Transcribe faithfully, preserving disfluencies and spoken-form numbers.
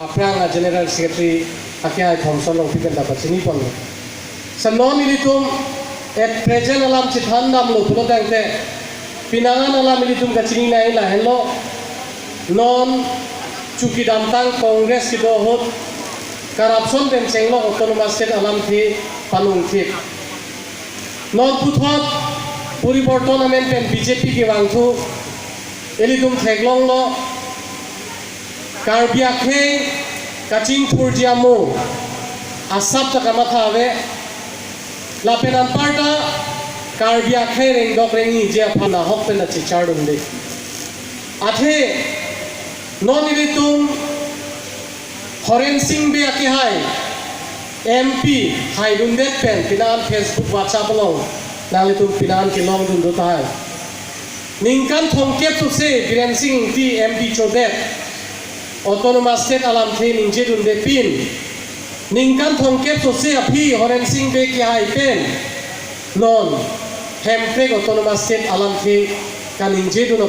Aphrang a General Secretary akehai Thomson Rongpi pen ta pachini ponlo. Sa non ilitum at present alam chethan damlo pulo tangte, pinangan alam ilitum kachini nai lahenlo. Non chukidamtang Congress kedo ahut corruption pen chenglok Autonomous State alamthe panung thip. Non puthot poriborton amen pen B J P kevangthu ilitum theklonglo. Karbi akhei kachingthurji amo asap ta kamatha ave. Lapen anparta Karbi akhei rengdok rengiji aphan nahok pen ta chechardunde. Athe non ilitum Horen Sing Bey akehai M P haidundet pen pinangan Facebook, WhatsApp along nanglitum pinangan kelongdun do tahai. Ningkan thomkep sose Biren Sing Ingti M P chodet Autonomous State alamthe ningjedunde pin, ningkan thomkep sose aphi Horen Sing Bey kehai pen non Hemprek Autonomous State alamthe kaningjedun